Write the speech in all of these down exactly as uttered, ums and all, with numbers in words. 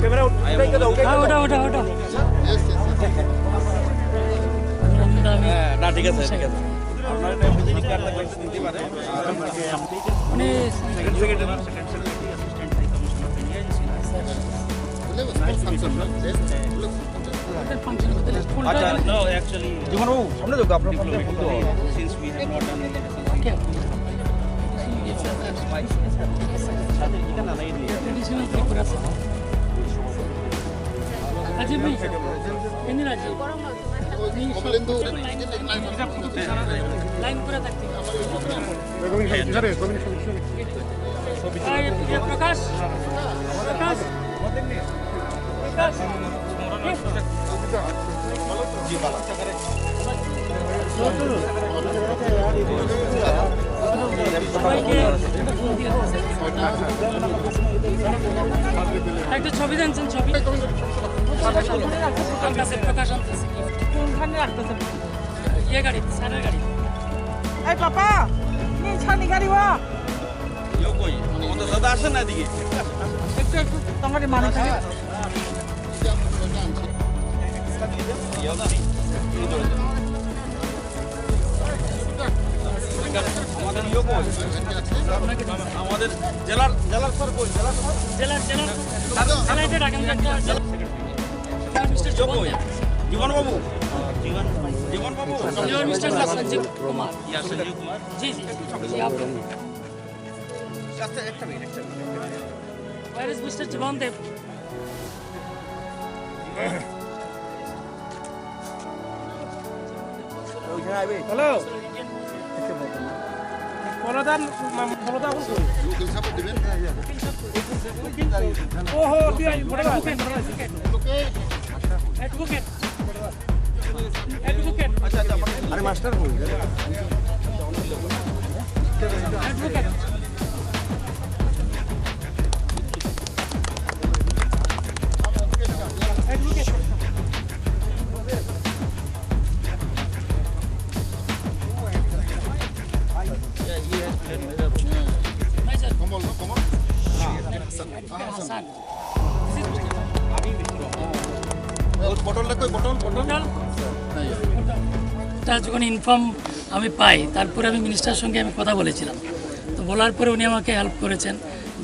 হ্যাঁ, ওটা, ওটা, ওটা। না, ঠিক আছে, ঠিক আছে। আপনারা একটা ভিজিটিং কার্ড লাগবে, দিতে পারেন। মানে second secretary, second secretary, assistant high commissioner নিয়ে এসেছি। ওদের ফাংশন, ওদের ফুল আচ্ছা, টাইম। No, actually, জীবনবাবু, সামনে যাও, আপনার সামনে। Since we have not done any. Okay. Traditional Tripura. Ajib bhai, Indira ji. Line pura tak. Prakash, Prakash. একটা ছবি দেন, ছবি। আনতেছে, প্রকাশ আনতেছে। কোনখানে রাখতেছে? ইয়ে গাড়ি, স্যারের গাড়ি। এই পাপা, নিয়ে ছানি গাড়ি ওয়া। ইয়ো কই? আমাদের দাদা আসেন না এদিকে। একটু, একটু, তোমার মানে থাকে। আমাদের ইয়ে কই? আমাদের জেলার, জেলার স্যার কই? জেলার স্যার? জেলার, জেলার, জেলার হেড আছেন, জেলার সেক্রেটারি। জেলার মিস্টার ইয়ে কই? জীবন। জীবন বাবু? জীবন, জীবন বাবু? জেলার মিস্টার সঞ্জীব কুমার। ইয়া, সঞ্জীব কুমার। জি, জি, জি, আপনি। আচ্ছা, একটা মিনিট, একটা মিনিট। Where is মিস্টার জীবন দেব? হ্যালো। বলদান, বলদা এখন কই? ওহো, তুই আই, বলদা, অ্যাডভোকেট। অ্যাডভোকেট। আরে মাস্টার কই? অ্যাডভোকেট। তা যখন ইনফর্ম আমি পাই, তারপরে আমি মিনিস্টার সঙ্গে আমি কথা বলেছিলাম। তো বলার পরে উনি আমাকে হেল্প করেছেন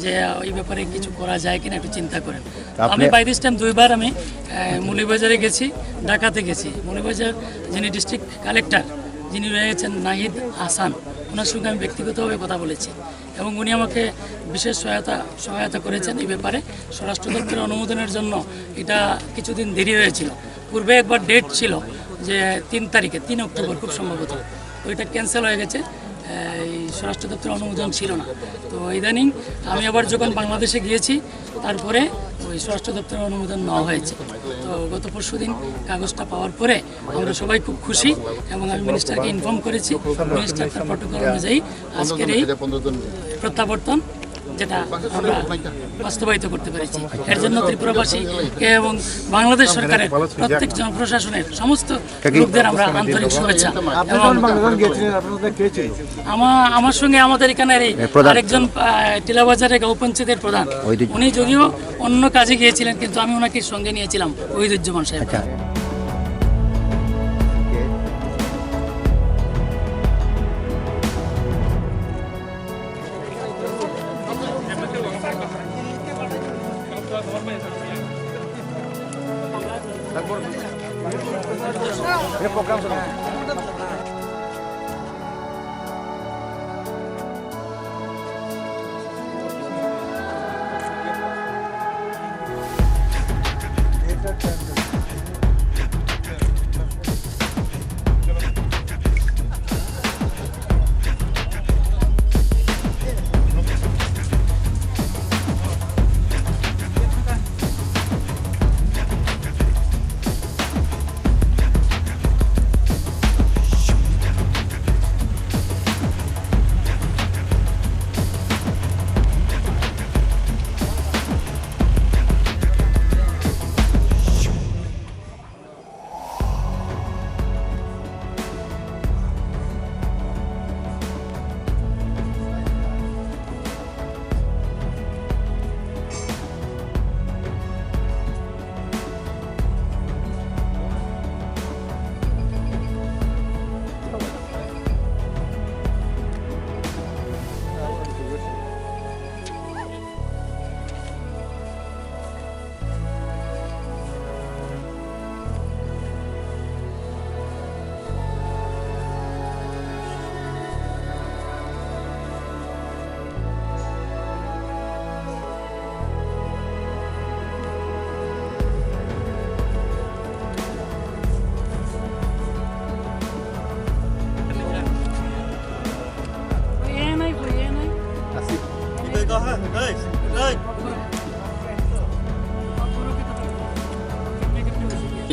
যে, আহ, এই ব্যাপারে কিছু করা যায় কিনা, একটু চিন্তা করেন। তো আমি আপনি বাই দিস টাইম দুইবার আমি, আহ, মৌলভীবাজারে গেছি, ঢাকাতে গেছি। মৌলভীবাজার যিনি ডিস্ট্রিক্ট কালেক্টর, যিনি রয়েছেন নাহিদ হাসান, ওনার সঙ্গে আমি ব্যক্তিগতভাবে কথা বলেছি এবং উনি আমাকে বিশেষ সহায়তা, সহায়তা করেছেন এই ব্যাপারে। স্বরাষ্ট্র দপ্তরের অনুমোদনের জন্য এটা কিছুদিন দেরি হয়েছিল। পূর্বে একবার ডেট ছিল যে তিন তারিখে, তিন অক্টোবর খুব সম্ভবত, ওইটা ক্যান্সেল হয়ে গেছে। এই স্বরাষ্ট্র দপ্তরের অনুমোদন ছিল না। তো ইদানিং আমি আবার যখন বাংলাদেশে গিয়েছি, তারপরে ওই স্বরাষ্ট্র দপ্তরের অনুমোদন নেওয়া হয়েছে। তো গত পরশু দিন কাগজটা পাওয়ার পরে আমরা সবাই খুব খুশি এবং আমি মিনিস্টারকে ইনফর্ম করেছি। মিনিস্টার তার প্রটোকল অনুযায়ী আজকের এই প্রত্যাবর্তন, যেটা আমরা বাস্তবায়িত করতে পেরেছি, এর জন্য ত্রিপুরাবাসীকে এবং বাংলাদেশ সরকারের প্রত্যেক জনপ্রশাসনের সমস্ত লোকদের আমরা আন্তরিক শুভেচ্ছা। আপনি এবং যখন বাংলাদেশ গিয়েছিলেন, আপনার সাথে কে ছিল? আমা-, আমার সঙ্গে আমাদের এখানের এই এ, প্রধান। আরেকজন, আহ, টিলাবাজারের গাঁও পঞ্চায়েতের প্রধান, ওই দিন। উনি যদিও অন্য কাজে গিয়েছিলেন, কিন্তু আমি ওনাকে সঙ্গে নিয়েছিলাম, ওহিদুজ্জামান সাহেব। আচ্ছা।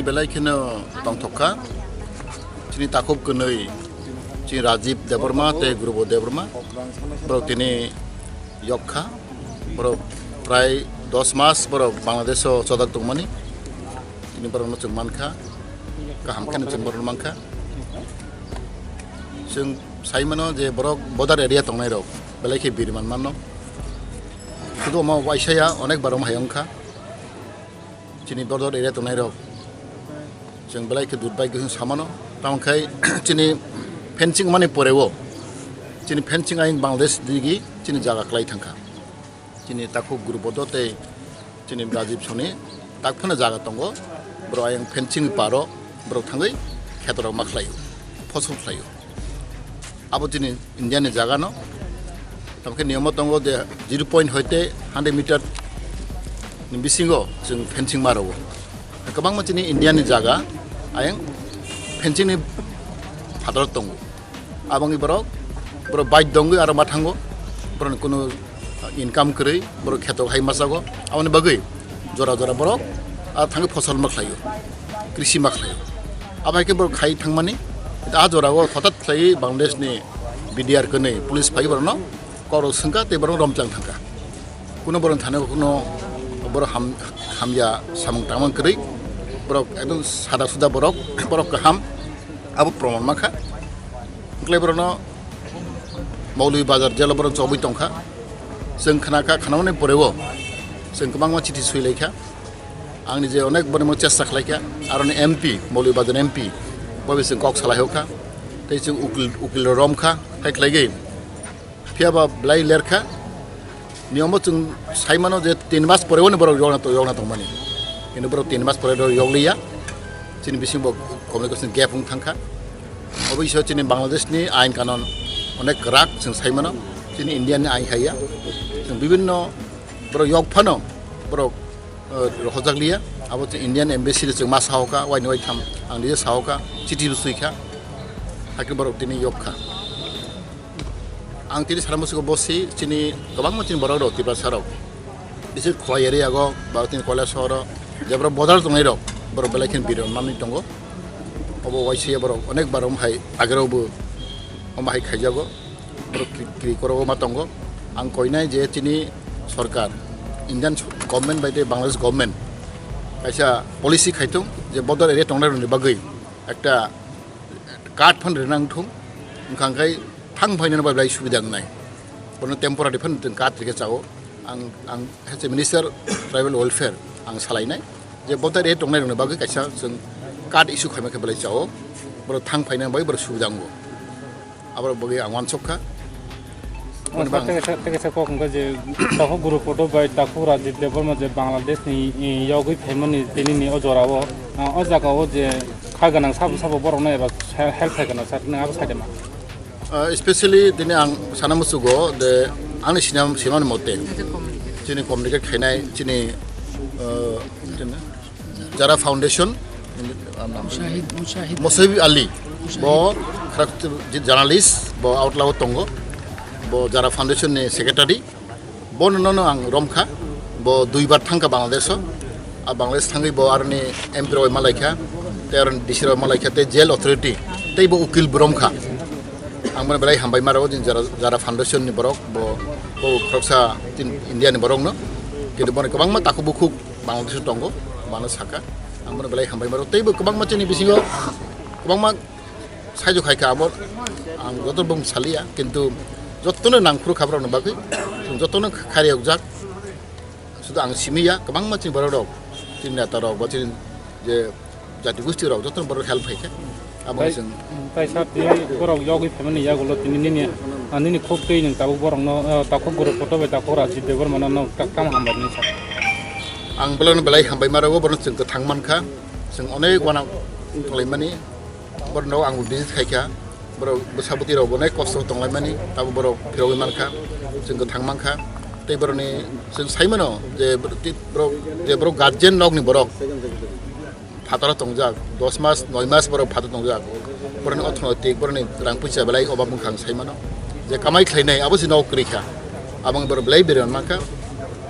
Belai kheno tongthok kha. Chini takhuk kwnwi, chini Rajiv Debbarma tei Gurubo Debbarma. Borok tini yok kha. Borok prai dos mas borok Bangladesh o chodak tongmani. Tini borokno chwng mankha. Kaham kheno chwng borokno mankha. Chwng sai mano je borok border area tongnai rok belai khe biri man mano. Sudu omo waisa ya, onek bar omo hai wngkha. Chini border area tongnai rok chwng belai khe durbhagyo hwn samano. Tamo khai chini fencing mani poreo chini fencing ayang Bangladesh digi chini jaga klai thangkha. Chini takhuk Gurubodo tei chini Rajiv Soni tak phano jaga tongo. Borok ayang fencing paro borok thangwi khetorok ma khlaio, phosol khlaio. Abo chini India ni jaga no. Tamkhe niyom o tongo je zero point hoite hundred meter ni bisingo chwng fencing ma rwo. Kwbangma chini India ni jaga ayang fencing ni phatar tongo. Aboni borok, borok bike dongwi aro ma thango. Borok ni kunu income kwrwi, borok kheto hai masago. Aboni bagwi jora jora borok aro thangwi phosol ma khlaio, krisi ma khlaio. Abo hai khe borok khai thangmani, a jora o hotat khlaiwi Bangladesh ni B D R kwnwi police phai borokno kok rok swngkha tei borok romchang thangkha. Kuno borok thani kuno borok ham-, hamya samung tangmang kwrwi, borok ekdom sada suda borok, borok kaham. Abo proman mankha. Wngkhlai borokno Maulibajar jelo borok chobwi tongkha. Chwng khna kha, khnamani poreo chwng kwbangma chithi swilaikha. Angni je onek borokno chesta khlaikha, aroni M P, Maulibajar M P, bobo chwng kok salai hokha. Tei chwng ukil, ukil romkha, hai khlaigwi. Phiya ba belai lerkha. Niyom o chwng sai mano je tin mas pore oni borok yokna to-, yokna tongmani. Kintu borok tin mas pore do yokliya. Chini bisingo communication gap wng thangkha. Obo iso chini Bangladesh ni ain kanon onek kwrak chwng sai mano. Chini India ni ain khaiya. Chwng bibinno borok yok phano borok, eh, rohorjak liya. Abo chwng Indian embassy rok chwng ma sahoka, waini waitham ang nije sahoka, chithi rw swikha. Hakhe borok tini yok kha. Ang tini sana musugo bosi chini kwbangma chini borok rok Tiprasa rok. Bisi Khowai area go ba tini Koilashahar o je borok border tongnai rok borok belai khe biron manwi tongo. Obo waisa borok onek bar omo hai agero bo omo hai khaijago. Borok kri-, kri koro ma tongo. Ang koinai je chini sorkar Indian government bai tei Bangladesh government kaisa policy khaitung je border area tongnai rokni bagwi ekta card phan rina wngthung. Wngkha khe thang phainani bai belai subida wngnai. Bono temporary phan chwng card rikhe chao. Ang, ang as a minister tribal welfare ang salainai je border area tongnai rokni bagwi kaisa chwng card issue khaima khe belai chao. Borok thang phainani bai borok subida wngo. Aboni bagwi ang uansuk kha. Tei kaisa, tei kaisa kok wngkha je takhuk Gurubodo bai takhuk Rajiv Debbarma je Bangladesh ni, i, yogwi phaimani tini ni o jora o, a, o jaga o je kha gwnang sabo sabo borok no eba he-, help khai gwnang sa, nwng abo sai de ma? Ah, especially tini ang sana musugo de ani sinam, simani mote chini communicate khainai chini, ah, chini Jara Foundation, Mushahid, Mushahid. Musahib Ali, bo khrak journalist, bo outlaw tongo, bo Jara Foundation ni secretary, bo nono ang romkha, bo duibar thangkha Bangladesh o, a Bangladesh thangwi bo aroni M P rok malaikha, tei aroni D C rok malaikha, tei jail authority, tei bo ukil bo romkha. Ang bono belai hambai maro, jini Jara, Jara Foundation ni borok, bo, bo khoroksa tin India ni borok no, kintu bono kwbangma takhuk bukhuk Bangladesh o tongo, mano saka. Ang bono belai hambai maro. Tei bo kwbangma chini bisingo kwbangma saijo khai kha abo. Ang joto bung saliya, kintu jotono nangphuru kha borokni bagwi. Chwng jotono khariyokjak. Sudu ang simiya, kwbangma chini borok rok, chini neta rok, bo chini je jati gosti rok, jotono borok help khai kha. Abo Tai, chwng tai sir, tini borok yogwi phaimani yagulo tini nini, ah, nini khuk twi nwng tabuk borokno, ah, takhuk Gurubodo bai takhuk Rajiv Debbarma no nwng ta-, tamo hambai nini sir? Ang belai no belai hambai ma rwo, borokno chwng kwthang man kha, chwng onek uanang tonglaimani, borokno ang visit khai kha, borok bwsa bwtwi rok bo onek kosto tonglaimani, tabuk borok phirogwi man kha, chwng kwthang man kha, tei borokni chwng sai mano je borok, je borok guardian nokni borok, phataro tongjak, dos mas, noi mas borok phataro tongjak. Borokni orthonoitik, borokni rang puisa belai obab wngkha ang sai mano. Je kamai khlainai, abo se nok kwrwi kha. Abo wngwi borok belai beri man mankha.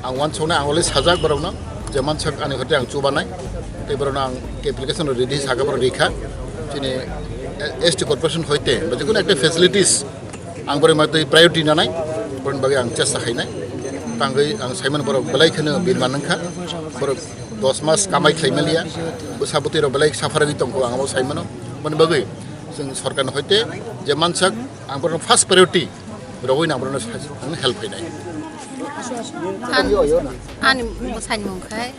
Ang uansuknai, ang already sajak borokno, je mansak ani hote ang chubanai. Tei borokno ang application rok ridi saka borok rikha. Chini S T corporation hoite ba jekunu ekta facilities ang borok matwi priority nanai, borokni bagwi ang chesta khainai. Tangwi ang saimano borok belai kheno birman wngkha. Borok dos mas kamai khlai maliya. Bwsa bwtwi rok belai suffer wngwi tongkho ang abo saimano. Boni bagwi chwng sorkarni hoite je mansak ang borokno first priority rogwi nang borokno sa-, ang help khainai. An-, ani bwsai mung khai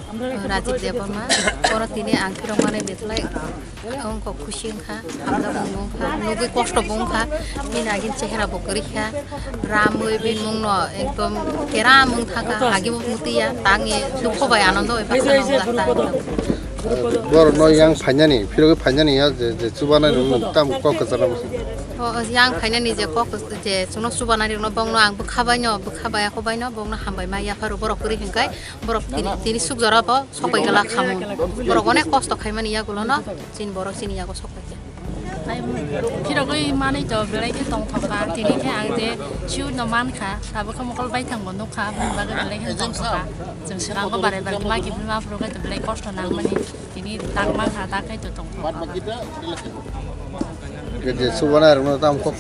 Rajib Debbarma, oro tini ang phirok manwi bethlai wngkha, khusi wngkha, hamjak wngkha, nugwi kosto bo wngkha, bini agini chehra bo kwrwi kha, ramwi bini mungno ekdom keram wngkha kha, agi bo mutiya, tangwi dukho bai anondo bai baksa wngkha kha. Borokno yang phainani, phirogwi phainani ya je, je chubanai rokno tam kok kwcharo. O, o, yang phainani je kok je chwngno chubanai rokno bongno ang bwkha baino, bwkha bai ako baino bongno hambai ma yapharo borok kwrwi hwnkhai borok tini, tini suk jora bo sokbai gala khamung. Borok onek kosto khaimani yagulono chini borok chini yago sokbai kha. Phirogwi manwi to belai khe tongthokha, tini khe ang je siyut no mankha, tabuk khe mokol baithang bo nukha, aboni bagwi belai khe tongthokha. Chwng swkango bare bare ma kiphilma phuru khe to belai kosto nangmani, tini tak mankha, tak khe to tongthokha. Je chubanai rokno tam kok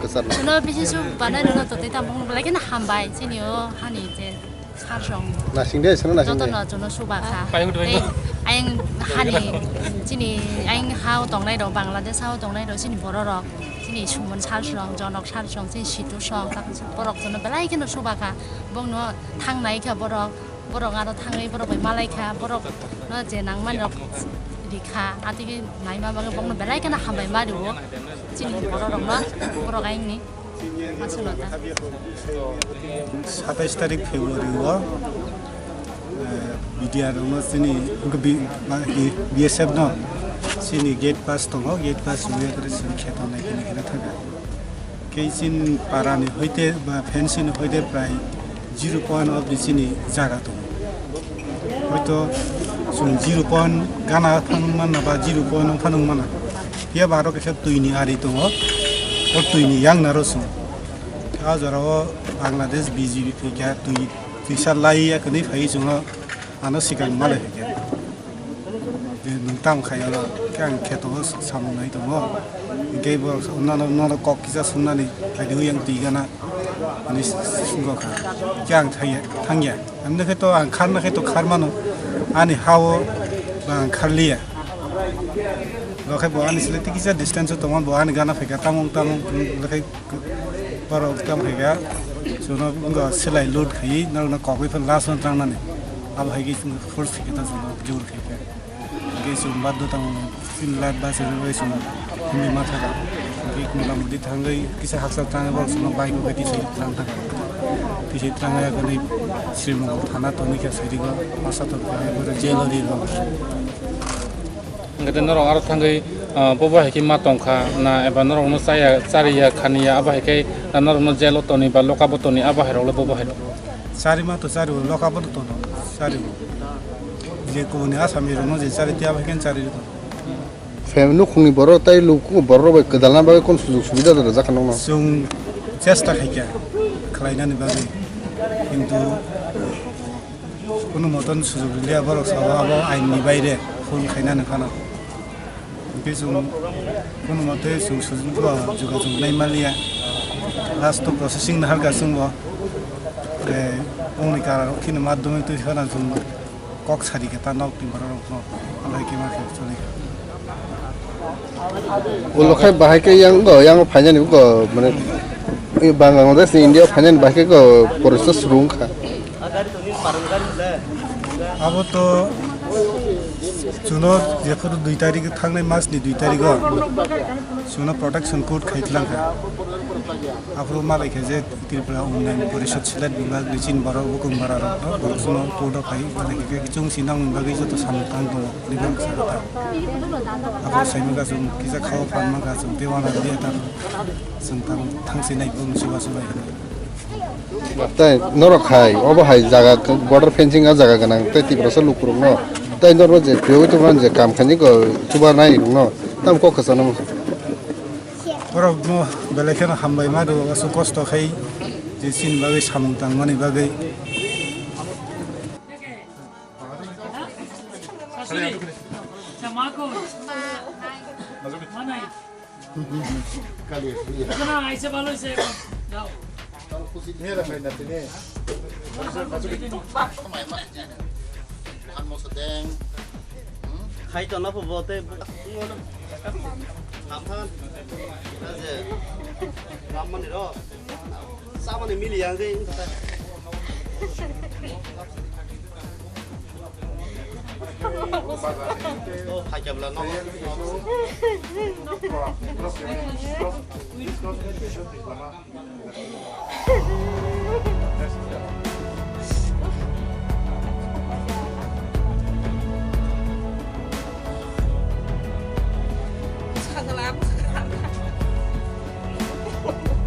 kwcharo. Chwngno bisi chubanai rokno to tei tam belai kheno hambai, chini o hani je Sarsong. Nasing de, seno nasing de. Jotono jono suba kha. Tei ayang hani chini ayang hao tongnai rok, Bangladesh hao tongnai rok, chini borok rok, chini Suman Sarsong, Jonok Sarsong, chini Situ Song, borok jono belai kheno suba kha. Bongno thangnai kha borok, borok aro thangwi borok bai malai kha, borok no je nangmani rok rikha, atigi naima bagwi bongno belai kheno hambai ma rio. Chini borok rok no, borok ayang ni. Satais tarik February o, eh, B D R rokno chini, B-, ba, hi, B S F no chini gate pass tongo, gate pass rwya kwrwi chini kheto nai khe nai khe thangkha. Kei chini para ni hoite ba fencing ni hoite prai zero point of the chini jaga tongo. Hoito chwng zero point gana phano manna ba zero point o phano mana. Phiya ba aro kaisa twi ni ari tongo. O twi ni yang naro chwng. A jora o Bangladesh B J P phaikha twi, twisa lai ya kwnwi phai chwng o ano swkang malai phaikha. Je nwng tamo khai oro, khe ang kheto o samung nai tongo. Hingke bo nono, nono kok kisa swngnani, phaidi wi ang twi gana, ani swngo kha. Khe ang thangya, thangya. Ani khe to ang kharna khe to khar mano, ani ha o ba ang kharliya. Bo khe bo ani sle tikisa distance o tongo, bo ani gana phaikha, tamung tamung, bo khe Borok tamo hai khe, chwngno wngkha selai load khai, norokno kokoi phano last no trangnani. Abo hai khe chwng force khai khe ta chwngno jor khai khe. Hingke chwng baddo tamo chini light bus rwgwi chwng himwi ma thangkha. Hingke mota moti thangwi kisa hakchal trangnai borok chwngno bike bo khai tisai trang thangkha. Tisai trangnai abo ni Sri Mongol thana tongwi khe siri go masa tongkha, abo jail o ri rw. Hingke norok aro thangwi, ah, bobo hai khe ma tongkha na, eba norokno chaya, chariya, khaniya, abo hai khe norokno jail o toni ba lock up o toni, abo hai rok le bobo hai rok? Chari ma to chari o, lock up o to tono, chari o. Je kubuni asami rokno je chari tiya abo hai khe chari o. Fam-, nukhungni borok tai luku borok rok bai kwdalna bagwi kon sujug subida da rwjak kha nokno? Chwng chesta khai kha khlainani bagwi, kintu Kunu moton sujug rwliya borok sao abo ain ni baire phone khainani phano. Hingke chwng kunu mote chwng sujug bo jogajog nai maliya. Last o processing naharkha chwngbo. Eh, bongni kara rok kheno madhyamik twi phano chwng kok sari khe ta nok ni borok rok no. Alai khe ma khe choli kha. Ulo khai bahai khe yang go, yang phainani go, mane, Bangladesh ni India phainani bahai khe go, process rung kha. Abo to chuno jephuru dui tarik thangnai mas ni dui tarik o chuno protection court khai tlang kha. Aphuru malai kha je Tripura Unnayan Porishad Silat Bibhag ni chini borok bukung bara rok no borok sono court o phai, mane hingke chwng si nang bagwi joto samung tang tongo, ni borok sa ta. Abo sai mangkha chwng kisa khao phan mangkha chwng tei wana dia ta chwng tang thang si nai bung si wa su bai. Tai norok hai, obo hai jaga border fencing o jaga gwnang tei Tiprasa lukurok no tai norok je phiyogwi tongmani je kam khaini go chuba nai rok no tam kok kwchangma. Borokno belai kheno hambai ma rwo, aswk kosto khai je chini bagwi samung tangmani bagwi. Mana? Kali. Sana aise bhalo se. Jao. Mera bhai na tini. Khan mo sadeng. Khai to na pho bote. Aphan. Aje. Ram mani ro. Samani mili yang dei. Oh, hai kabla no.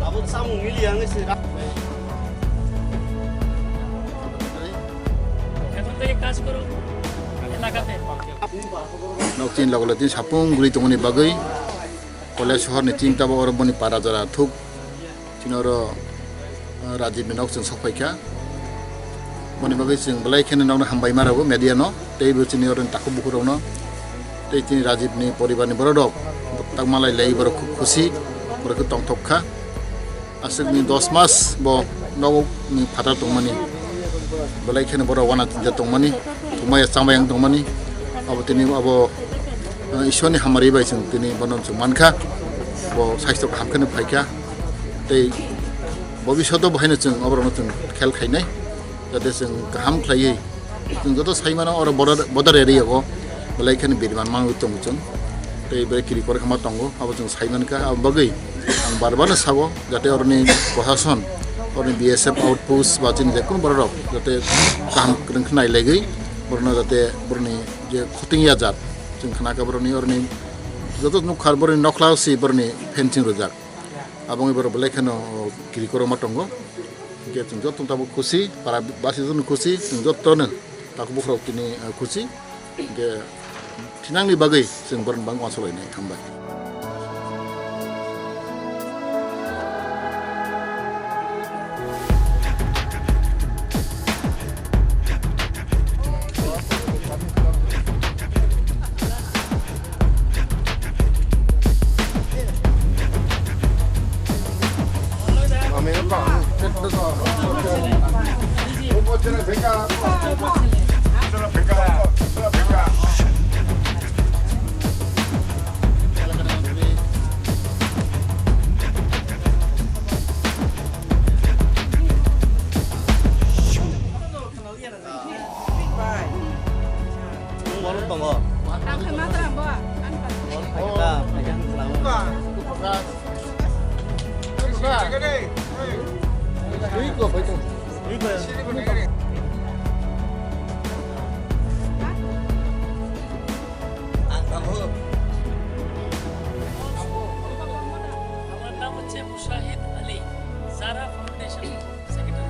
Abo samung mili yang se. এখন থেকে কাজ করো এলাকাতে। Nokchini logo logo tini sapung guri tongmani bagwi Kolai sohorni chini tabuk oro boni para jora thuk. Chini oro, ah, Rajibni nok chwng sokphaikha. Boni bagwi chwng belai kheno nokno hambai ma rwo media no, tei bo chini oroni takhuk bukhuk rokno, tei chini Rajibni poribarni borok rok tak malai lai borok khub khusi, borok khe tongthok kha. Aswkni dos mas bo nokni phatar tongmani, belai kheno borok wana tinja tongmani, thumaya chamaya wng tongmani, abo tini abo, ah, Ishwarni hamari bai chwng tini bono chwng mankha, bo saisto kaham kheno phaikha. Tei bobishoto bo haino chwng oborokno chwng khel khainai, jate chwng kaham khlaiwi chwng joto sai mano oro border, border area o belai kheno biriman mangwi tongo chwng. Tei bai kiri kore khama tongo, abo chwng sai mankha. Abo bagwi ang bar bar no sago, jate oroni prosason, oroni B S F outpost ba chini je kunu borok rok jate kaham kwrwng khe nai laiwi borokno jate boroni je khoting ya jat chwng khna kha boroni oroni joto nukha boroni nokla si boroni fencing rwjak. Abo wngwi borok belai kheno kiri korokma tongo. Hwnkhe chwng joto tabuk khusi, para basi joto khusi, chwng jotono takhuk bukhuk rok tini, eh, khusi. Hwnkhe thinangni bagwi chwng borokno bang uansuk lainai. Hambai. Nwng boro tongo. Ang khe ma tora bo, ang khe. Boro phaikha, phaikha hwn khna. Twi ko, bai tong. Twi ko. Ang tongo. আমার নাম হচ্ছে মুশাহিদ আলী, জারা foundation. Secretary.